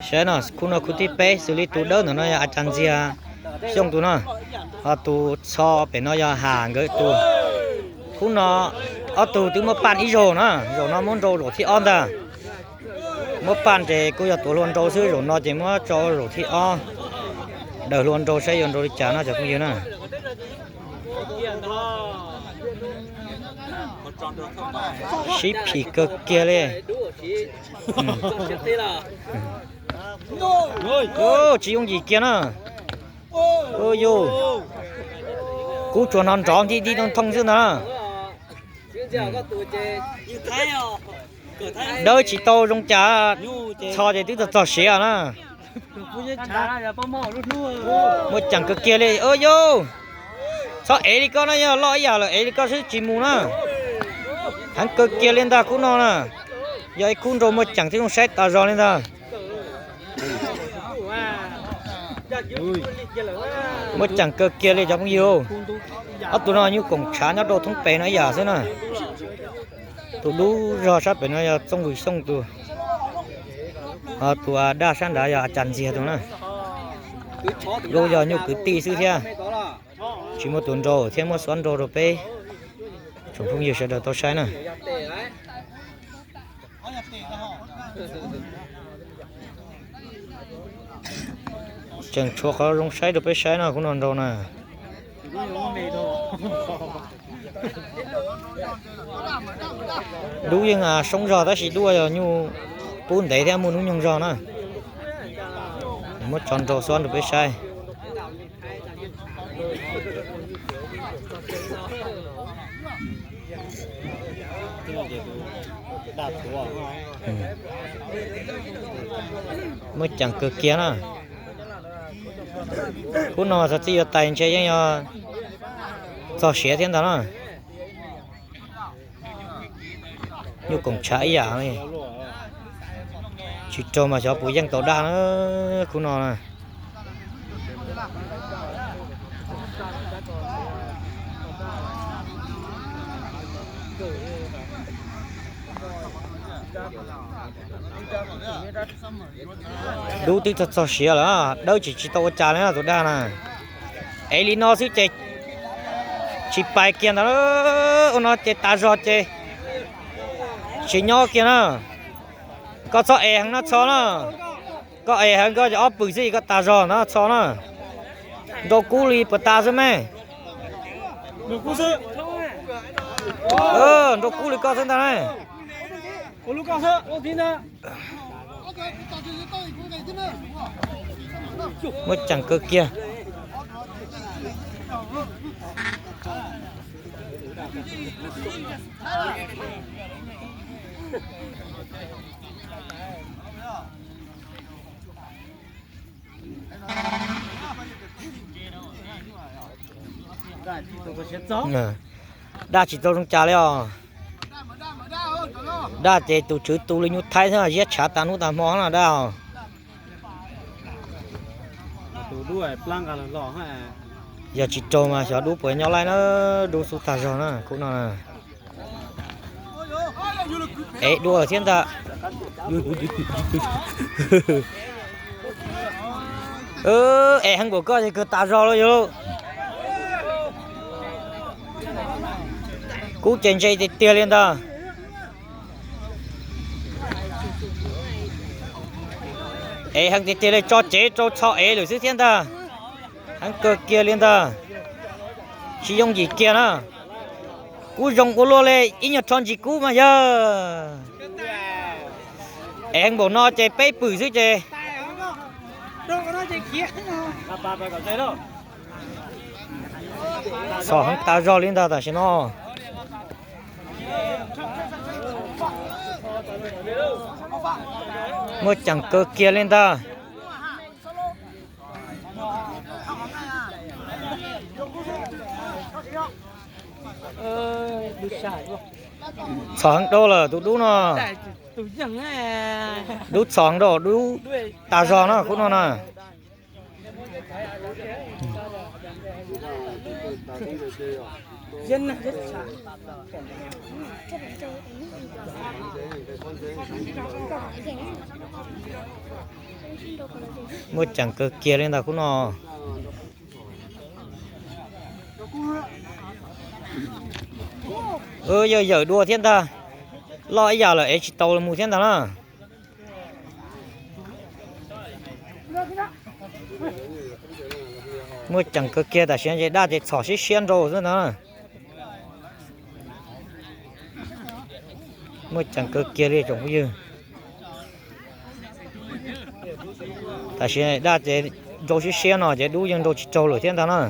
Saib no, khub no khub thib peb, xws li tus dawb ntawm no yog A Cas Ntxiag Xyooj tus no, ho tus txho pem no yog Ham nkawd tus. Khub no ob tug twb muab paj ib zaug na, zaum no muab nrau zaum thib ob ntag. Muab paj ces kuj yog tuav hlua nrau xwb, zaum no ces muab tso zaum thib ob, daws hlua nrau saib yuav nrau li cas no cov phooj ywg na. Sib phim kawg kiag li. Tsis yooj yim kiag na. Yus, kub tsuas hnov nrov nti nti thooj thooj xwb ntag na. Dawb tsis tau zoo cas, txho ces twb txog txog siav na. Muaj ceem kawg kiag li. Yus, txhob ev li koj na, yog loj ib yam lawm ev li koj xwb tsis mus na. Heev kawg kiag li ntag khub no na. Yog ib khub nrau muaj ceem thiab zoo saib tas zog li ntag. Muaj ceem kawg kiag li cov phooj ywg. Ob tug no nyuj koom tshav nyob rau thoob pes no ib yam xwb na. Tus dub zog sab pem no yog Txooj Vwm Xyooj tus, ho tus daj sab nrad yog A Cas Ntxiag tus na. Lub yog nyuj kwv tij xwb thiab, tsis muaj tus nrau thiab muab xuab nrau rau peb tsoom phooj ywg sawv daws tau saib na. Tseem tshuav qhov zoo saib rau peb saib no, khub no nrau na. Dub yeej soob zog tab sis dub yog nyuj pub ntev thiab muaj hnub nyoog zog na. Muab tso nrau xuab rau peb saib. Muaj ceem kawg kiag na. Khub no txog txij yuav tais ntshe yeej yog txog siav thiab ntag na. Nyuj koom tshav ib yam li. Tsis raug mas xyov puas yeej tau daj na, khub no na. Dub twb txog txog siav lawm, dawb tsis tsis tau ua cas li tus daj na. Ev li no xwb ces tsis pais kiag ntawd, ua no ces tas zog ces tsis nyob kiag na. Koj txhob ev heev no txho na. Koj ev heev koj ob pwm xwb koj tas zog no txho na. Nrau kub li puas tas xwb me. Nrau kub li koj xwb ntag na. Muaj ceem kawg kiag. Daj tsis tau zoo cas li os. Daj ces tus tswv tu li nyuj thaib xwb, ziab tshav tas hnub tas hmo no daj os. Yog tsis raug mas xyov dub puas nyob laij na, dub xub tag zog na khub no. Ev dua thiab ntag. Ev heev npaum koj ces kawg tas zog lawm yog. Kub ces ntse tiag tiag li ntag. Ev heev tiag tiag li, tso cev rau txho ev lawm xwb thiab ntag. Heev kawg kiag li ntag. Tsis yooj yim kiag na. Kub zoo ua luaj li, ib nyuag rho ntsis kub mas yog. Ev heev npaum no ces peb pwm xwb ces txhom heev tas zog li ntag tam sim no. Muaj ceem kawg kiag li ntag. Txhom heev dhau lawm tus dub no. Dub txhom heev dhau, dub tas zog no khub no na. Muaj ceem kawg kiag li ntag khub no. Yog yawm dua thiab ntag, loj ib yam lawm es tsis tau los mus thiab ntag na. Muaj ceem kawg kiag, tam sim no ces daj ces txhom siab siab nrau xwb ntag. Muaj ceem kawg kiag li tsoom phooj ywg. Tam sim daj ces nrau siab siab no ces dub yeej nrau tsis raug lawm thiab ntag na.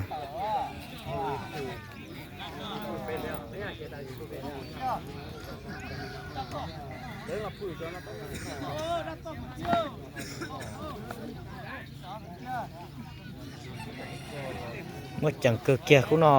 Muaj ceem kawg kiag khub no.